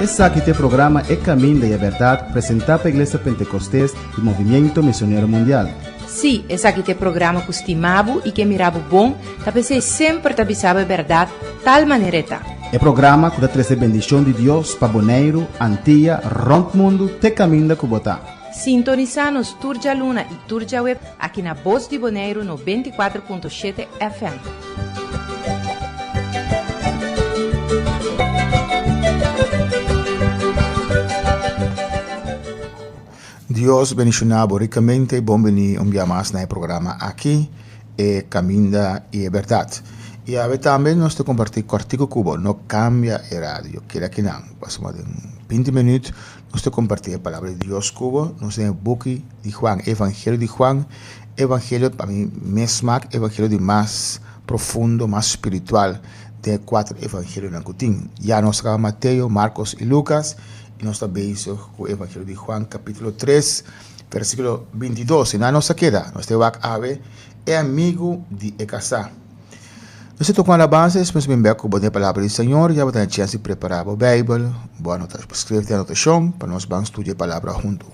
Esaki ta e programa E Caminda y e Berdad presenta pa Iglesia Pentecostes y Movimiento Misionero Mundial. Sí, esaki ta e programa ku stima bo i ke mira bo bon, ta p'esei semper ta bisa bo e bèrdat tal manera e ta. E programa ku ta trese bendishon di Dios pa Boneiru, Antia, rònt mundu te kaminda ku bo ta. Sintonisá nos tur djaluna i tur djaweb aki na Bos di Boneiru 94.7 FM. Dios bendiciona bo ricamente y bon bini un bia mas na e programa aki, E Caminda y e Berdad. Y awe tambe nos ta comparti cortico cu bo, no cambia e radio, keda kinan, pasobra den 20 minuut nos ta comparti e palabra di Dios cu bo, nos den e buki di Juan, e Evangelio di Juan, evangelio pa mi mes smaak, evangelio di mas profundo, mas spiritual den e cuater evangelionan cu tin. Ya nos a caba Mateo, Marcos y Lucas. I nos ta bezig ku Evangelio di Juan kapítulo 3, versíkulo 22. I nan nos a keda, nos ta wak awe e amigu di e kasá. Nos ta toka un alabansa, despues bin bek ku bo den e palabra di Señor. Ya bo ta na chèns di prepará bo Beibel, bo anota, skrif den anotashon pa nos ban studia e palabra huntu.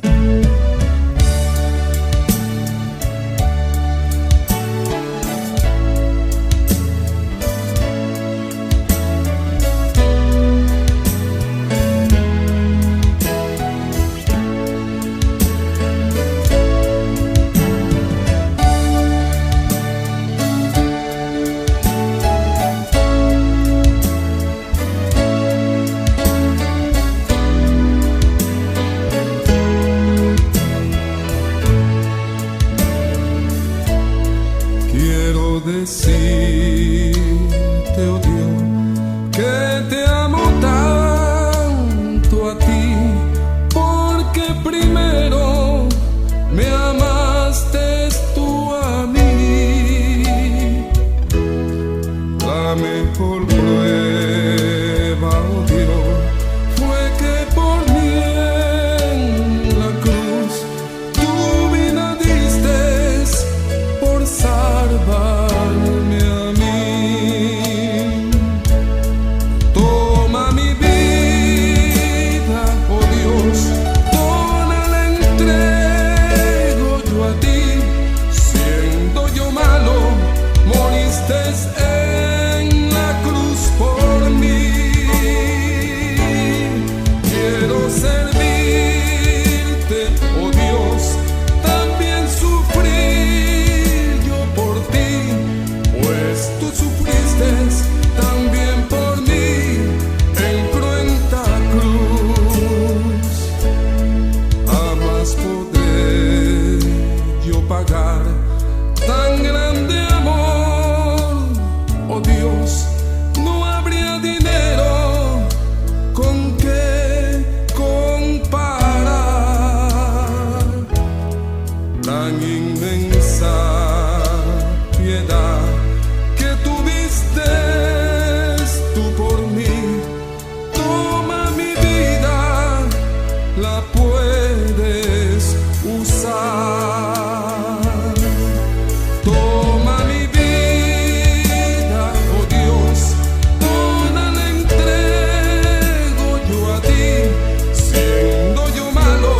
Quiero decirte, oh Dios, que te amo tanto a ti, porque primero me amaste tú a mí. La mejor prueba, oh Dios, fue que por mí en la cruz tu vida diste por salvarme a mí. Toma mi vida, oh Dios, toda la entrego yo a ti. Siendo yo malo, moriste en la cruz por mí. Quiero servirte, oh Dios, también sufrir yo por ti, pues tú sufriste también por mí en cruenta cruz. Jamás podré yo pagar tan grande amor, oh Dios, no habría dinero con que comparar tan inmensa piedad que tuviste tú por mí. Toma mi vida, la puedes usar. Toma mi vida, oh Dios, toda la entrego yo a ti. Siendo yo malo,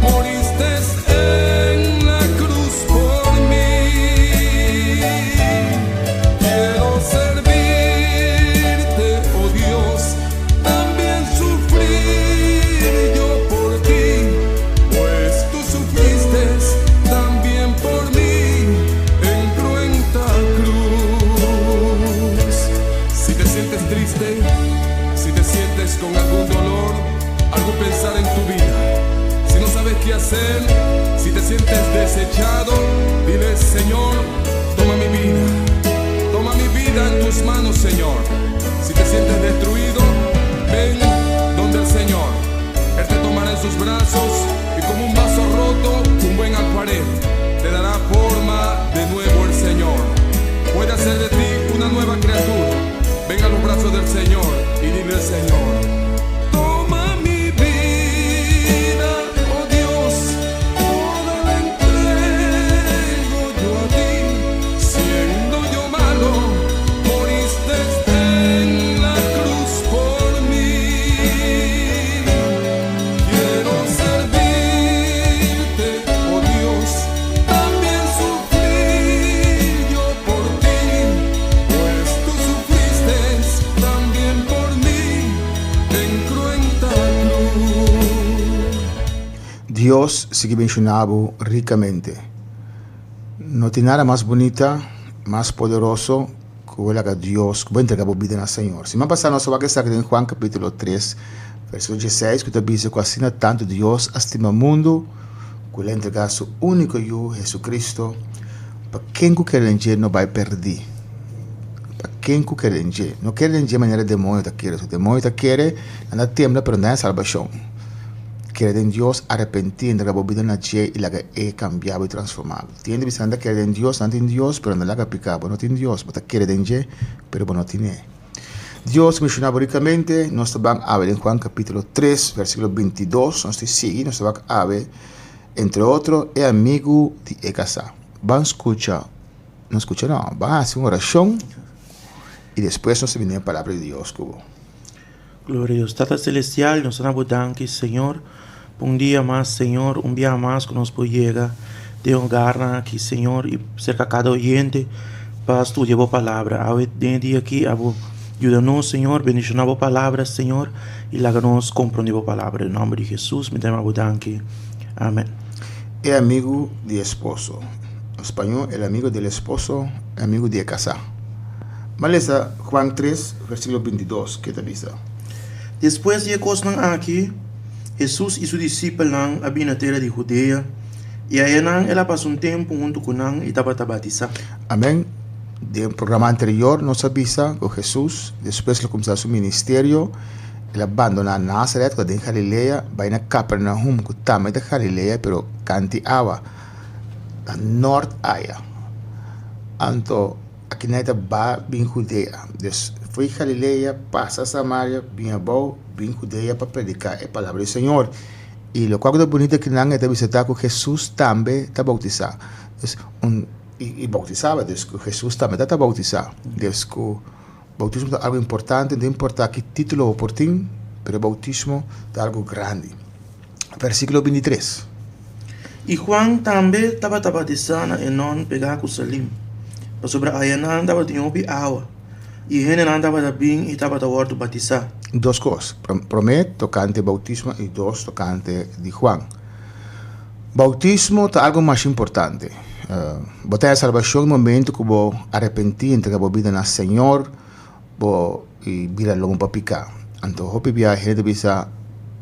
moriste en la cruz por mí. Quiero servirte, oh Dios, también sufrir yo por ti, pues tú sufriste también por mí en cruenta cruz. Si te sientes triste, si te sientes con algún dolor, algún pensar en tu vida, si no sabes qué hacer, si te sientes desechado, dile: Señor, toma mi vida, toma mi vida en tus manos, Señor. Si te sientes destruido, ven donde el Señor. Él te tomará en sus brazos y como un vaso roto, un buen alfarero, te dará forma de nuevo el Señor. Puede hacer de ti una nueva criatura. Ven a los brazos del Señor y dile al Señor: Toma mi vida, oh Dios, toda la entrego yo a ti. Siendo yo malo, moriste en la cruz. Dios sigui benshoná bo rikamente. No tin nada mas bunita, mas poderoso ku bo laga Dios, ku bo entrega bo bida na Señor. Siman pasá nos a wak esaki den Juan kapítulo tres, versíkulo dieseis ku ta bisa ku asina tantu Dios a stima mundu ku el a entregá su úniko Yu, Jesucristo, pa ken ku kere den dje no bai pèrdí. Pa ken ku kere den dje. No kere den dje manera demoño ta kere. So demoño ta kere, nan ta tembla pero no hay salbashon. Kere den Dios, arepentí, entrega bo bida na dje i laga e kambia bo i transformá bo. Tin hende bisa nan ta kere den Dios, nan tin Dios, pero nan laga piká. Bo no tin Dios, bo ta kere den dje, pero bo no tin'é. Dios menshoná bo rikamente, nos ta ban awe den Juan kapítulo tres, versíkulo bintidos, nos ta sigui, nos ta wak awe, entre otro, e amigu di e kasá. Ban skucha, no skucha no, ban hasi un orashon i despues nos ta bini e palabra di Dios ku bo. Gloria a Dios. Tata Celestial, nos ta na bo danki, Señor, pa un dia mas, Señor, un biaha mas ku nos por yega den hogarnan aki, Señor, i serka kada oyente pa studia bo palabra. Awe den e dia aki, abo yuda nos, Señor, bendishoná bo palabra, Señor, i laga nos komprondé bo palabra. Den nòmber di Hesus mi ta yama bo danki. Amen. E amigu di esposo. Na spañó, el amigo del esposo, e amigu di e kasá. M'a lesa Juan tres, versíkulo bintidos, ke ta bisa. Despues di e kosnan aki, Hesus i su disipelnan a bini na tera di Hudea, i ayanan el a pasa un tempu huntu ku nan i tabata batisá. Amèn. Den programa anterior nos a bisa ku Hesus, despues ku el a kuminsá su ministerio, el a bandoná Nazaret, ku ta den Galilea, bai na Kapernaum, ku tambe ta Galilea, pero kanti awa, na nòrt aya. Anto. Akinan e ta ba bin Judea. Dus, fo'i Galilea, pasa Samaria, bin abou, bin Judea pa prediká e palabra di Señor. I lokual ku ta bunito akinan e ta bisa ta ku Hesus tambe ta boutisá. Dus, un i boutisaba, dus ku Hesus tambe ta ta boutisá. Dus ku boutismo ta algu importante, no ta importá ki título bo por tin, pero boutismo ta algu grandi. Versíkulo bintitres. I Juan tambe tabata batisá na Enon pegá ku Salim, pasobra ayanan tabatin hopi awa, i hendenan tabata bin i tabata wòrdu batisá. Dos kos, promé tokante boutismo i dos tokante di Juan. Boutismo ta algu masha importante. Bo ta haña salbashon e momentu ku bo arepentí, entrega bo bida na Señor, bo i bira lomo pa piká. Anto hopi bia hende ta bisa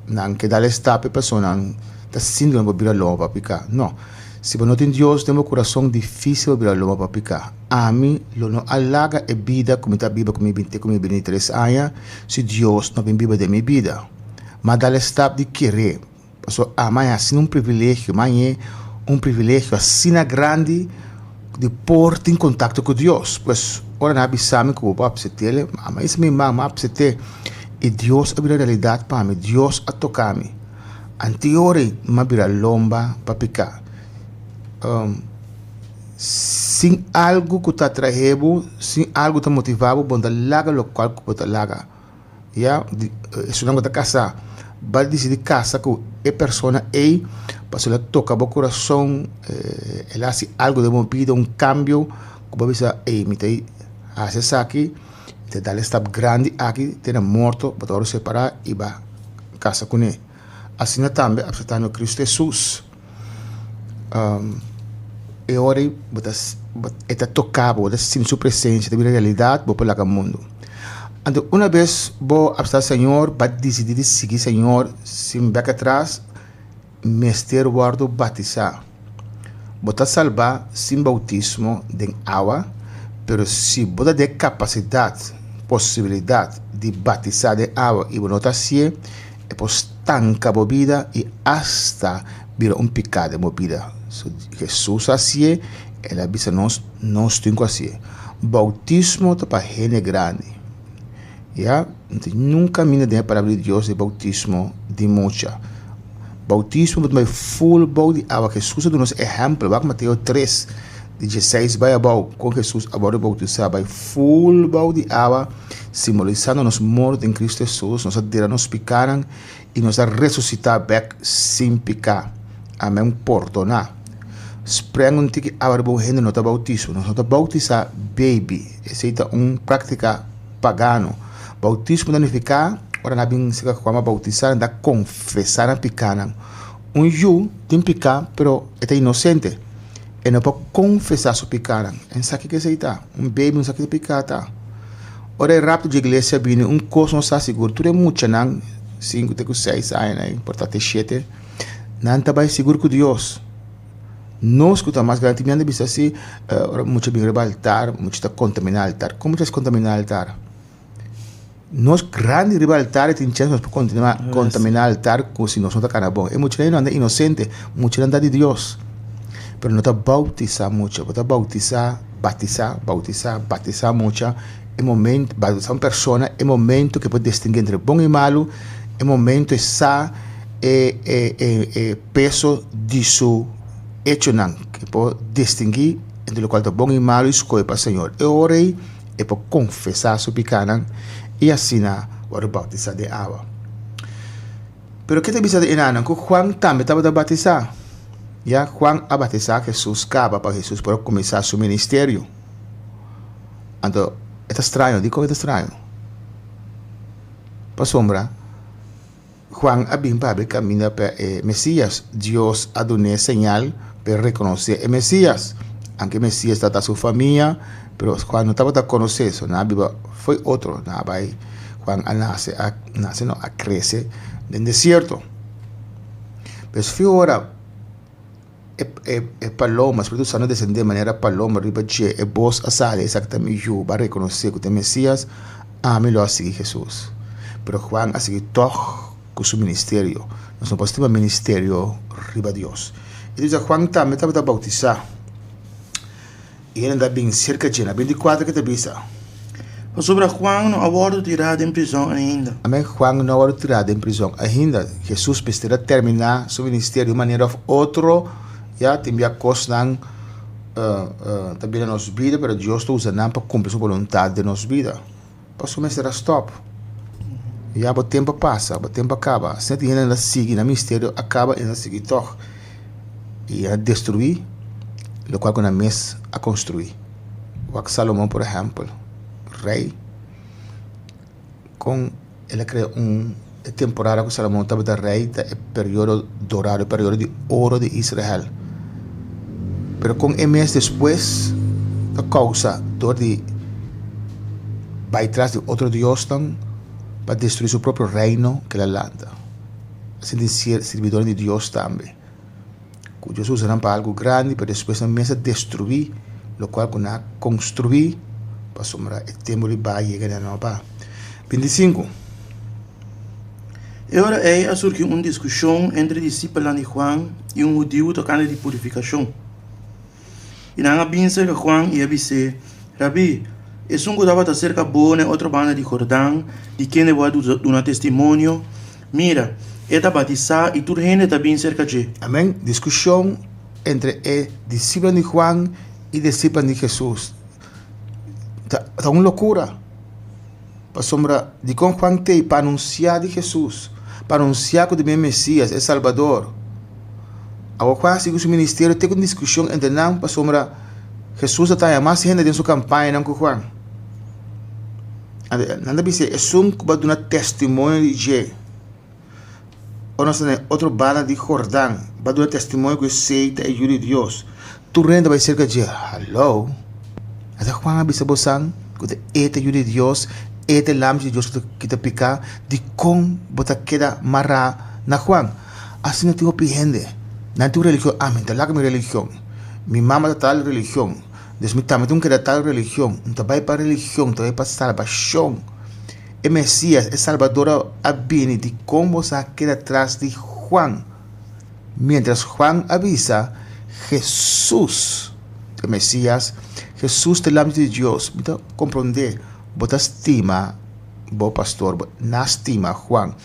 nan ke dal e stap e personanan ta sinti ku nan por bira lomo pa piká. No, si bo no tin Dios den bo kurason difísil bo bira lomo pa piká. Ami lo no a laga e bida ku mi ta biba ku mi binti ku mi bintitres aña si Dios no bin biba den mi bida. M'a dal e stap di kere Pasobra ama e asina un privilegio, ma e un privilegio asina grandi di por tin kontakto ku Dios. Pues, ora nan a bisa mi ku bo por apsept'el, ama e mi mama apsept'é. I Dios a bira realidat pa mi, Dios a toka mi. Anteor ei mi a bira lomba pa piká. Sin algu ku ta atraé bo, sin algu ku ta motivá bo, bo no ta laga lokual ku bo ta laga. Ya, esunnan ku ta kasá, bai disidí kasa ku e persona ei pasobra el a toka bo kurason, el a hasi algu den bo bida, un kambio ku bo a bisa ei mi ta hasi esaki, mi ta dal e stap grandi aki te na morto bo ta wòrdu separá i ba kasa kuné. Asina tambe apseptando Kristu Hesus e ora ei bo ta e ta toka bo, bo ta sinti su presensia, ta bira realidat, bo por laga mundu. Anto una bes bo apseptá Señor, bo a disidí di sigui Señor sin bek atras, mester wòrdu batisá. Bo ta salbá sin boutismo den awa, pero si bo ta den kapasidat, posibilidat di batisá den awa i bo no ta hasié, e por stanka bo bida i asta bira un piká den bo bida. So, Hesus a hasié, el a bisa nos, nos tin ku hasié. Boutismo ta pa hende grandi. Ya, nunka mina den e palabra di Dios di boutismo di mucha. Boutismo bo ta bai ful bou di awa. Hesus a duna nos ehèmpel. Wak Mateo tres, di dieseis bai abou, kon Hesus a wòrdu boutisá bai ful bou di awa, simbolisando nos morto den Kristu Hesus. Nos a dera nos pikánan i nos a resusitá bèk sin piká. Amèn. Pordoná. Sprèng un tiki awa riba un hende no ta boutismo. Nos no ta boutisá beibi. Esei ta un práktika pagano. Boutismo ta nifiká ora nan a bin serka Juan pa boutisá, nan ta konfesá nan pikánan. Un yu tin piká, pero e ta inosente. E no por konfesá su pikánan. En sa kiko esei ta? Un baby no sa kiko piká ta. Ora e rapto dje iglesia bini, un kos nos sa sigur, tur e muchanan, sinku te ku seis aña, por ta te shete, nan ta bai sigur ku Dios. Nos ku ta mas grandi tin bisa si, ora mucha bin riba altar, mucha ta kontaminá altar. Kon mucha ta kontaminá altar? Nos grandi riba altar e tin chens nos por kontinua kontaminá altar ku si nos no ta kana bon. E muchanan no anda inosente, muchanan ta di Dios. Pero no ta boutisá mucha, bo ta boutisá, batisá, boutisá, batisá mucha e momento, batisá un persona e momento ku e por distinguí entre bon i malu, e momento e sa e e e e peso di su echonan, ku e por distinguí entre lokual ta bon i malu i skohe pa Señor. E ora ei. E por konfesá su pikánan i asina wòrdu boutisá den awa. Pero ke ta bisa di enanan? Ku Juan tambe tabata batisá. Ya, Juan a batisá Hesus kaba pa Hesus por a kuminsá su ministerio. Anto, e ta straño. Dikon e ta straño? Pasobra Juan a bin pa habri kaminda pa e Mesías. Dios a dun'é señal pa e rekonosé e Mesías. Anke e Mesías tabata su famia, pero Juan no tabata konosé, so nan a biba fo'i otro. Nan a bai, Juan a nase, a nase no, a krese den desierto. Pues fi ora e e e paloma, Spiritu Santu a desendé manera paloma riba dje, e bos a sali, Esaki ta mi Yu, bo a rekonosé ku ta e Mesías, ami lo a sigui Hesus. Pero Juan a sigui tòg ku su ministerio. Nos no por stima ministerio riba Dios. E ta bisa Juan tambe tabata boutisá. I el a bin serka dje. Na bintikuater ke ta bisa. Pasobra Juan no a wòrdu tirá den prizòn ainda. Amen, Juan no a wòrdu tirá den prizòn ainda. Hesus mester a terminá su ministerio di un manera òf otro. Ya, tin bia kosnan ta bini na nos bida, pero Dios ta usa nan pa kumpli su boluntat den nos bida. Pasobra mester a stòp. Ya bo tempu a pasa, bo tempu a kaba. Asina tin hende nan ta sigui nan ministerio a kaba i nan ta sigui tòg. I a destruí lokual ku nan mes a konstruí. Wak Salomon por ehèmpel, rei, kon el a krea un e temporada ku Salomon tabata rei ta e periodo dorado, e periodo di oro di Israel. Pero kon e mes despues ta kousa dor di bai tras di otro diosnan pa destruí su propio reino ku el a lanta. Asina tin sirbidornan di Dios tambe ku Dios usa nan pa algu grandi pero despues nan mes a destruí lokual ku nan a konstruí pasobra e tempu di bai yega nan no a. 25. E ora ei a surgi un diskushon entre disipelnan di Juan i un hudiu tokante di purifikashon. I nan a bin serka Juan i a bis'é, Rabí, esun ku tabata serka bo na e otro banda di Jordan, di kende bo a duna testimonio, mira, e ta batisá i tur hende ta bin serka dje. Amèn. Diskushon entre e disipelnan di Juan i disipelnan di Hesus ta un lokura. Pasobra dikon Juan t'ei pa anunsiá di Hesus, pa anunsiá ku ta bin e Mesias, e Salbador. Awor Juan a sigui su ministerio te ku un diskushon entre nan pasobra Hesus a taña mas hende den su kampañanan ku Juan. Nan ta bisa esun ku bo a duna testimonio di dje, ora nos ta na e otro banda di Jordan, bo a duna testimonio ku esei ta e Yu di Dios. Tur hende ta bai serka dje, Hallo! Ata Juan a bisa bosan ku ta e ta Yu di Dios, e ta e Lamchi di Dios ku ta kita piká, dikon bo ta keda mará na Juan? Asina tin hopi hende, nan tin un religion, ami ta laga mi religion, mi mama ta tal religion, dus mi tambe tin ku keda tal religion, mi ta bai pa religion, mi ta bai pa salbashon. E Mesias, e Salbador a bini, dikon bo sa keda tras di Juan? Miéntras Juan a bisa, Hesus, e Mesias, Hesus ta e Lamchi di Dios, mi ta komprondé, bo ta stima bo pastor, bo na stima Juan.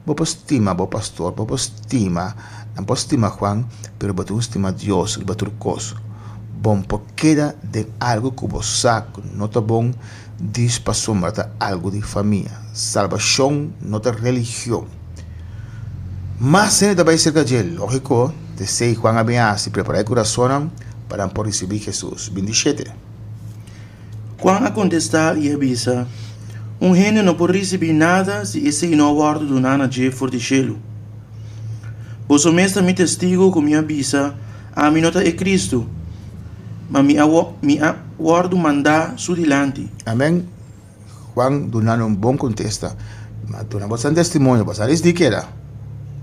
Bo por stima bo pastor, bo por stima, nan por stima Juan, pero bo tin ku stima Dios riba tur kos. Bon por keda den algu ku bo sa ku no ta bon, dis pasobra ta algu di famia. Salbashon no ta religion. Mas hende ta bai serka dje, lógiko, t'esei Juan a bin hasi, prepará e kurasonnan pa nan por risibí Hesus. 27. Juan a kontestá i a bisa, Un hende no por risibí nada si esei no a wòrdu duná na dje for di shelu. Boso mes ta mi testigu ku mi a bisa, Ami no ta e Kristu, ma mi a mi a wòrdu mandá su dilanti. Amèn. Juan duna nan un bon kontesta. Mi a duna boso testimonio, boso a risdi keda.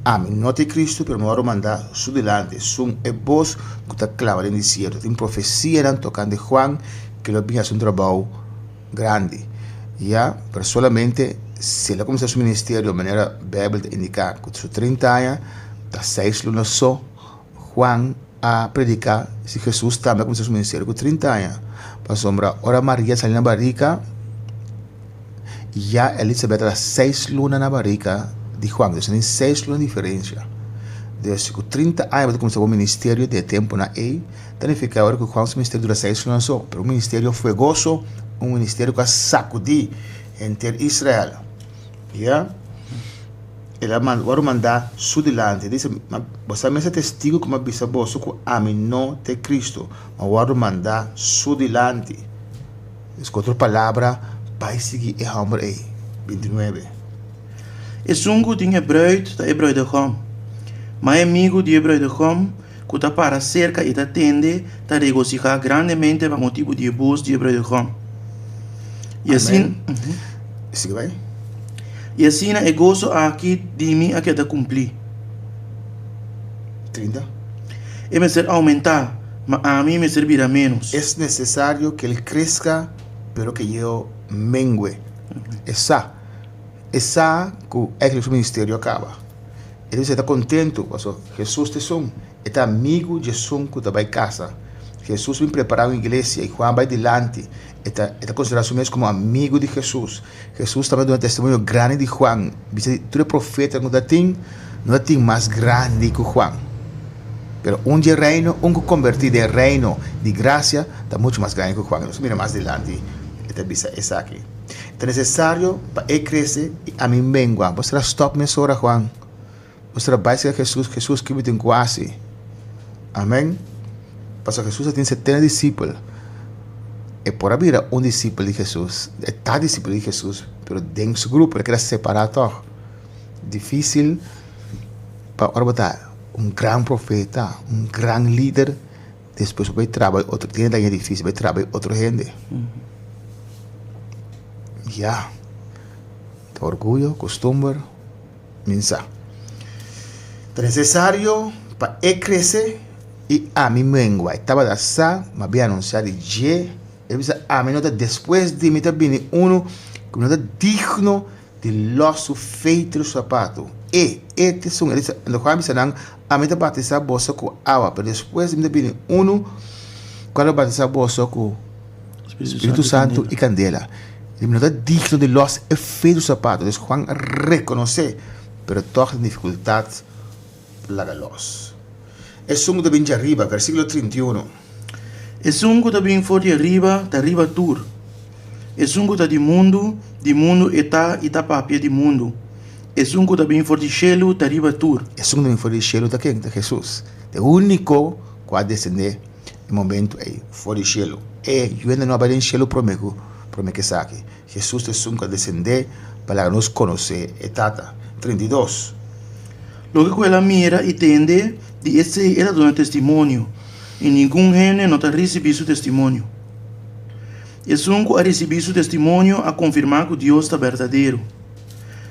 Ami no ta e Kristu, pero mi a wòrdu mandá su dilanti. Esun e bos ku ta klama den desierto. Tin profesianan tokante Juan ku lo bin hasi un trabou grandi. Ya, pero solamente si el a kuminsá su ministerio manera Beibel ta indiká ku su trinta aña, ta seis luna so Juan a prediká si Hesus tambe a kuminsá su ministerio ku trinta aña. Pasobra ora Maria sali na barika, ya Elisabet tabata seis luna na barika di Juan. Entonces tin seis luna diferensia. Entonces ku trinta aña bo ta kuminsá bo ministerio den e tempunan ei. Ta nifiká ora ku Juan su ministerio dura seis luna so, pero un ministerio fuegoso, un ministerio ku a sakudí henter Israel. Ya, el a manda, wòrdu mandá su dilanti. El dice, Ma boso a mester testigu ku mi a bisa boso ku ami no ta e Kristu, ma wòrdu mandá su dilanti. Es ku otro palabra, bai sigui e hòmber ei. 29. Esun ku tin e bruid ta e bruidegom, ma e amigu di e bruidegom ku ta para serka i ta tende ta regosihá grandemente pa motibu di e bos di e bruidegom. I asina, Sigui bai. I asina e goso aki di mi a keda kumplí. 30. E mester oumentá, ma ami mester bira ménos. Es necesario que el crezca, pero que yo mengue. E sa, e sa ku eigenlijk su ministerio a kaba. E dice e ta kontentu pasobra Hesus ta esun, e ta amigu di esun ku ta bai kasa. Hesus bin prepará un iglesia i Juan bai dilanti. E ta e ta konsiderá su mes komo amigu di Hesus. Hesus tabata duna testimonio grandi di Juan, bisa di tur e profetanan ku ta tin, no ta tin mas grandi ku Juan. Pero un di e reino, un ku kombertí den reino di grasia, ta muchu mas grandi ku Juan. Nos mira mas dilanti e ta bisa esaki. Ta nesesario pa e krese i ami mengua. Bo sera stòp mesora, Juan. Bo sera bai serka Hesus, Hesus, ke mi tin ku hasi? Amen. Pasobra Hesus a tin setenta disipel. E por a bira un disipel di Hesus, e ta disipel di Hesus, pero den su grupo el a keda separá tòg. Difísil pa ora bo ta un gran profeta, un gran lider. Despues bo bai traba otro tiene daña difícil bai traba otro hende. Ya. Ta orguyo, costumber, minsa. Ta necesario pa e crece y ami mengua. E tabata sa, ma bin anuncia di dje. E bisa ami no ta despues di mi ta bini uno cu no ta digno di lòs su feitru sapatu. E, e ta esun. El a Juan bisa nan, Ami ta batisá boso ku awa, pero despues di mi ta bini unu ku a lo batisá boso ku Spiritu Santu i kandela. I mi no ta digno di lòs e feitru sapatu. Entonces Juan a rekonosé, pero tòg tin difikultat pa laga lòs. Esun ku ta bin djariba, versíkulo 31. Esun ku ta bin for di ariba ta riba tur. Esun ku ta di mundu, di mundu e ta i ta papia di mundu. Esun ku ta bin for di shelu ta riba tur. Esun ku ta bin for di shelu ta ken? Ta Hesus. Ta e úniko ku a desendé e momentu ei for di shelu. E yuende no a bai den shelu promé ku promé ku esaki. Hesus ta esun ku a desendé pa laga nos konosé e Tata. 32. Loke ku el a mira i tende, di esei el a duna testimonio, i ningun hende no ta risibí su testimonio. Esun ku a risibí su testimonio a konfirmá ku Dios ta berdadero.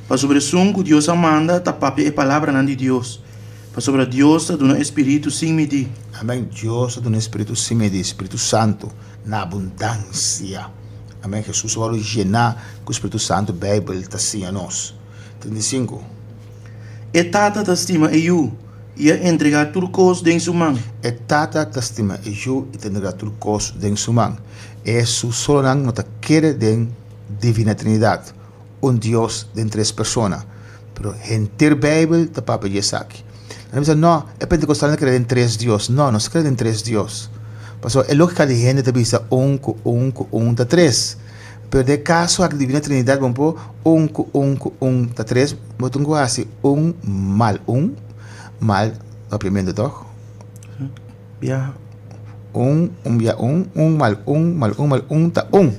Pasobra esun ku Dios a manda ta papia e palabranan di Dios, pasobra Dios ta duna e spiritu sin midí. Amèn. Dios ta duna e spiritu sin midí, spiritu santu na abundansia. Amèn. Hesus a wòrdu yená ku spiritu santu, Beibel ta siña nos. 35. E Tata ta stima e Yu i a entregá tur kos den su man. E Tata ta stima e Yu i ta entregá tur kos den su man. E su solonan no ta kere den Divina Trinidat, un Dios den tres persona. Pero henter Beibel ta papia di esaki. Nan ta bisa, No, e Pentekostalnan ta kere den tres Dios. No, no sa kere den tres Dios. Pasobra e lógika di hende ta bisa un ku un ku un ta tres. Pero den e kaso aki Divina Trinidat bo por un ku un ku un ta tres, bo tin ku hasi un mal un mal papiamentu tòg? Bia. Un, un bia un, un mal un mal un mal un ta un.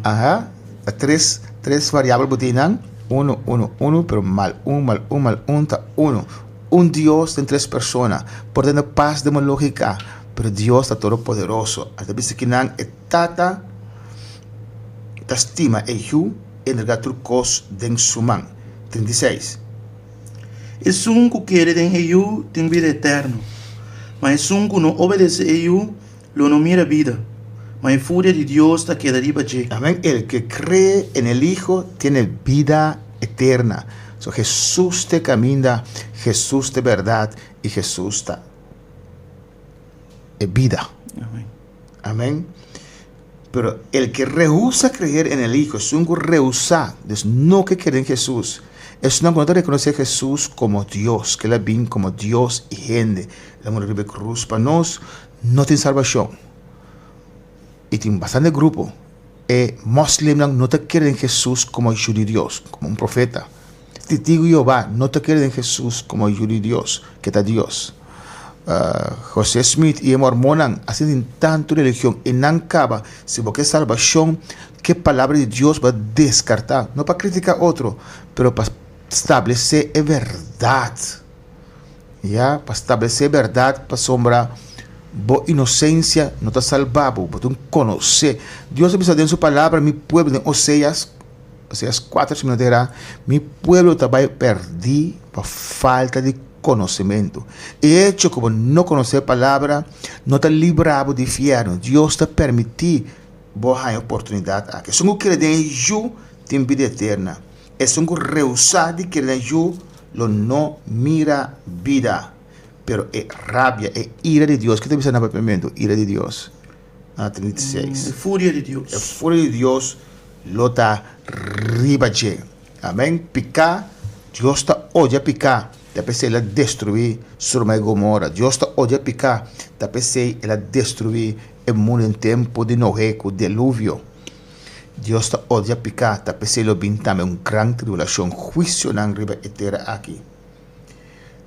Aha, ta tres tres variabel bo tin nan, unu unu unu pero mal un mal un mal un ta unu. Un Dios den tres persona. Por ta no pas den bo lógica, pero Dios ta todopoderoso. A ta bisa kinan e Tata ta stima e Yu i entrega tur kos den su man. 36. Esun ku kere den e Yu tin bida eterno, ma esun ku no obedesé e Yu lo no mira bida, ma e furia di Dios ta keda riba dje. Amén. El que cree en el Hijo tiene vida eterna. So Jesús ta e caminda, Jesús ta e berdad y Jesús ta e bida. Amén. Amén. Pero el que rehúsa creer en el Hijo, esun ku rehusá, dus no ke kere den Jesús, esunnan ku no ta rekonosé Jesús komo Dios, ke el a bin komo Dios i hende, el a muri riba e krus pa nos, no tin salbashon. I tin bastante grupo, e moslimnan no ta kere den Jesús komo Yu di Dios, komo un profeta. Testigo di Jehová no ta kere den Jesús komo Yu di Dios, ke ta Dios. José Smith i e mormonnan a sinti tantu religion i nan kaba si bo ke salbashon ke palabra di Dios bo a deskartá, no pa kritiká otro, pero pa stablesé e bèrdat. Ya, pa stablesé e bèrdat pasobra bo inosensia no ta salba bo, bo tin konosé. Dios a bisa den su palabra, mi pueblo den Oseas, Oseas 4 si mi no ta erá, mi pueblo ta bai pèrdí pa falta di konosementu. E echo ku bo no konosé e palabra no ta libra bo di fièrnu. Dios ta permití bo haña oportunidat aki. Esun ku kere den e Yu tin bida eterna. Esun ku rehusá di kere den e Yu lo no mira bida. Pero e rabia, e ira di Dios, ke ta bisa na papiamentu ira di Dios? Na 36. E furia di Dios. E furia di Dios lo ta riba dje. Amen. Piká, Dios ta odia piká, ta p'esei el a destruí Sodoma i Gomora. Dios ta odia piká, ta p'esei el a destruí e mundu den tempu di Noe ku deluvio. Dios ta odia piká, ta p'esei lo bin tambe un gran tribulashon, huisionan riba e tera aki.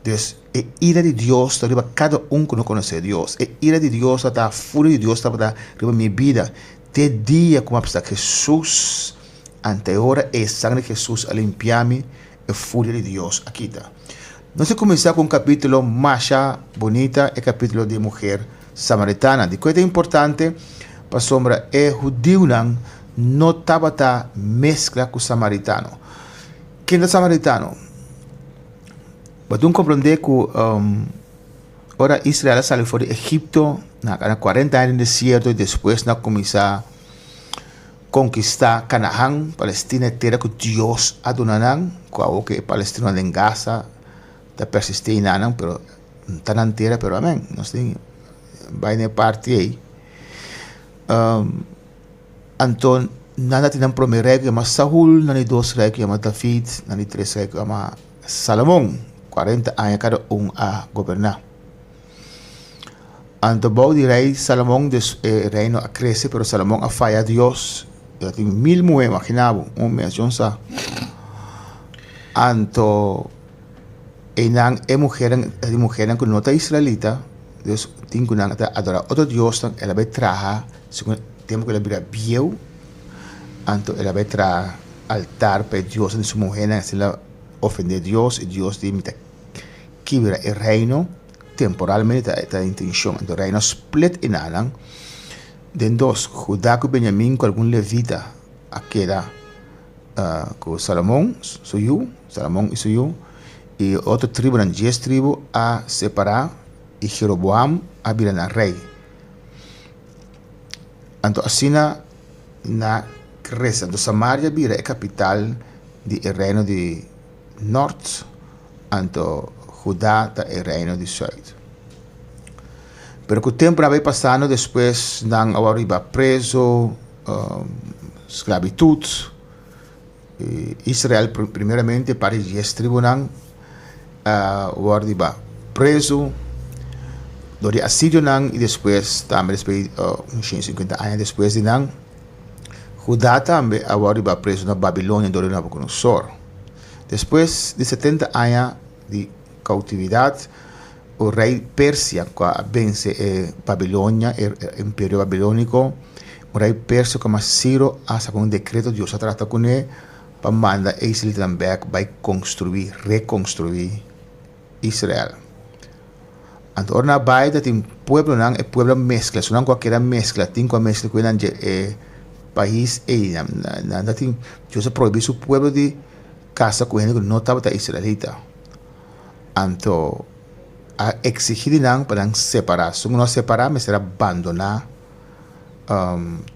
Dus, e ira di Dios ta riba kada un ku no konosé Dios. E ira di Dios ta, furia di Dios tabata riba mi bida te dia ku mi a pasa Hesus. Ante ora e sangre di Hesus a limpia mi, e furia di Dios a kita. Nos a kuminsá ku un kapítulo masha bunita, e kapítulo di e muher samaritana. Dikon e ta importante? Pasobra e hudiunan no tabata meskla ku samaritano. Ken ta samaritano? Bo tin komprondé ku ora Israel a sali for di Egipto, nan a kana kuarenta aña den desierto i despues nan a kuminsá konkistá Kanaán, Palestina, e tera ku Dios a duna nan, ku awor ku e palestinonan den Gaza ta persistí einanan, pero no ta nan tera, pero amen, nos tin bai na e parti ei. Anto nan a tin nan promé rei ku yama Saul, nan di dos rei ku yama David, nan di tres rei ku yama Salomon. 40 aña kada un a goberná. Anto bou di rei Salomon des e reino a krese, pero Salomon a faya Dios. El a tin mil muhé, imagina bo, un mes Dios sa. Anto einan e muhernan, e muhernan ku no ta israelita, Dios tin ku nan ta adorá otro diosnan, el a bai traha segun tempu ku el a bira bieu, anto el a bai traha altar pa e diosnan di su muhernan, asina el a ofendé Dios, i Dios di mi ta kibra e reino. Temporalmente ta e intencion. Anto reino a split e nanan den dos, Judá cu Benjamin cu algun levita a keda cu Salomon su yu, Salomon y su yu, y otro tribunan, dies tribu a separa y Jeroboam a bira nan rey. Anto asina na crece. Anto Samaria bira e capital di e reino di nort. Anto Judá ta e reino di sùit. Pero ku tempu nan a bai pasando despues nan a wòrdu hiba preso, sklabitut. Israel primeramente parti di dies tribunan a wòrdu hiba preso dor di asirionan i despues tambe despues di un shen sinkuenta aña despues di nan Judá tambe a wòrdu hiba preso na Babilonia dor di Nabukodonosor. Despues di 70 aña di cautividad, o rey Persia cu a vence e Babilonia, e imperio babilonico, un rey perso cu yama Ciro a saca un decreto, Dios a trata cune pa manda e israelitanan bek bay construi, reconstrui. Israel. Anto ora nan a bai ta tin pueblonan, e pueblo a meskla, esunnan ku a keda meskla tin ku a meskla ku nan dje e pais ei. Nan ta tin, Dios a prohibí su pueblo di kasa ku hende ku no tabata israelita. Anto a eksigí di nan pa nan separá. Esun ku no a separá mester a bandoná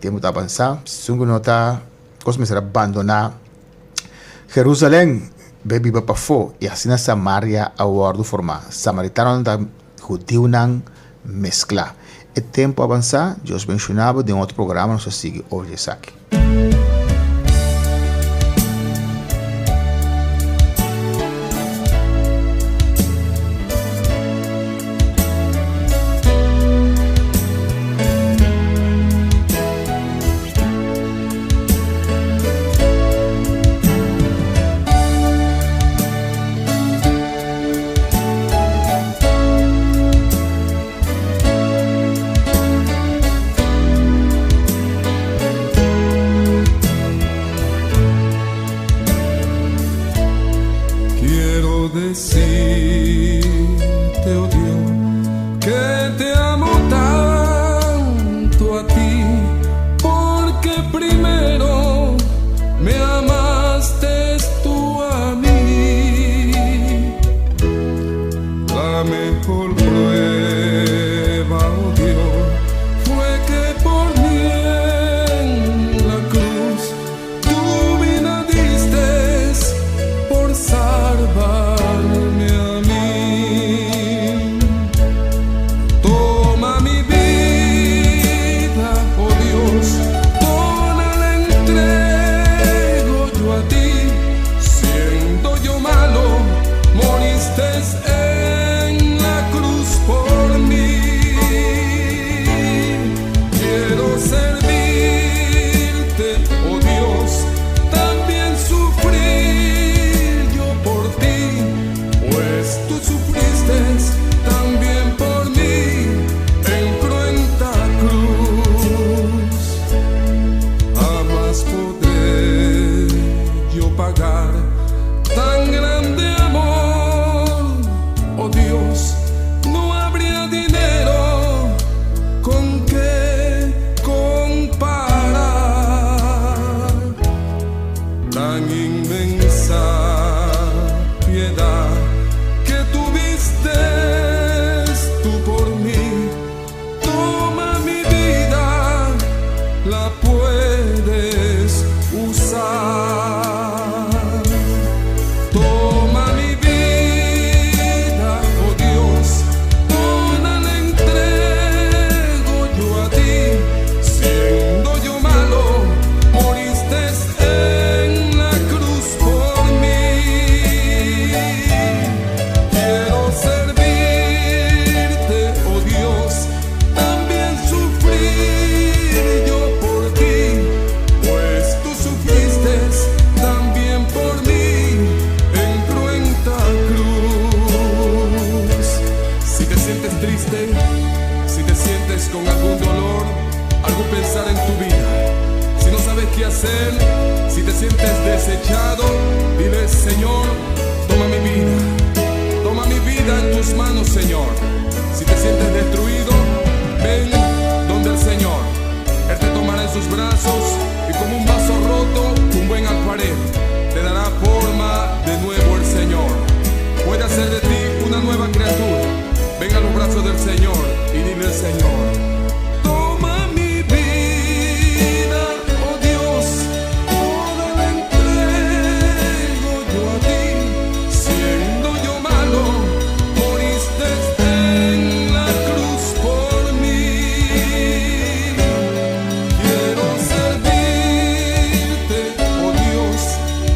tempu ta avansá. Esun ku no ta kos mester a bandoná Jerusalén bai biba pafó i asina Samaria a wòrdu formá. Samaritanonan ta hudiunan mesklá. E tempu a avansá, Dios benshoná bo. Den otro programa nos ta sigui over di esaki. Quiero decirte, oh Dios, que te amo tanto a ti, porque primero me amaste tú a mí. La mejor prueba, oh Dios, fue que por mí en la cruz tu vida diste por salvarme a mí. Toma mi vida, oh Dios, toda la entrego yo a ti. Siendo yo malo, moriste en la cruz por mí. Quiero servirte, oh Dios, también sufrir yo por ti, pues tú sufriste también por mí en cruenta cruz. Jamás podré yo pagar tan grande amor, oh Dios, no habría dinero con que comparar tan inmensa piedad que tuviste tú por mí. Toma mi vida, la puedes usar. Toma mi vida, oh Dios, toda la entrego yo a ti. Siendo yo malo, moriste en la cruz por mí. Quiero servirte, oh Dios, también sufrir yo por ti, pues tú sufriste también por mí en cruenta cruz. Si te sientes triste, si te sientes con algún dolor, algún pensar en tu vida, si no sabes qué hacer, si te sientes desechado, dile, Señor, toma mi vida, toma mi vida en tus manos, Señor. Si te sientes destruido, ven donde el Señor. Él te tomará en sus brazos y como un vaso roto, un buen alfarero, te dará forma de nuevo el Señor. Puede hacer de ti una nueva criatura. Ven a los brazos del Señor y dile al Señor: Toma mi vida, oh Dios, toda la entrego yo a ti. Siendo yo malo, moriste en la cruz por mí. Quiero servirte, oh Dios,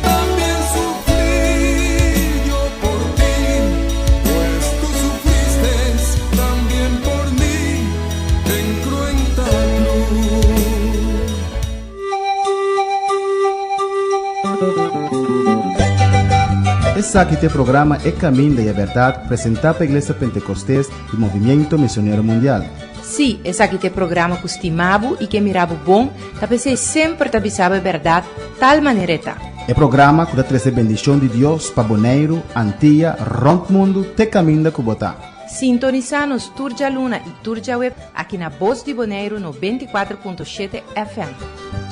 también sufrir yo por ti, pues tú sufriste también por mí en cruenta cruz. Esaki ta e programa E Caminda y e Berdad, presenta pa Iglesia Pentecostes y Movimiento Misionero Mundial. Sí, esaki ta e programa ku stima bo i ke mira bo bon, ta p'esei semper ta bisa bo e bèrdat tal manera e ta. E programa ku ta trese bendishon di Dios pa Boneiru, Antia, rònt mundu te kaminda ku bo ta. Sintonisá nos tur djaluna i tur djaweps aki na Bos di Boneiru 94.7 FM.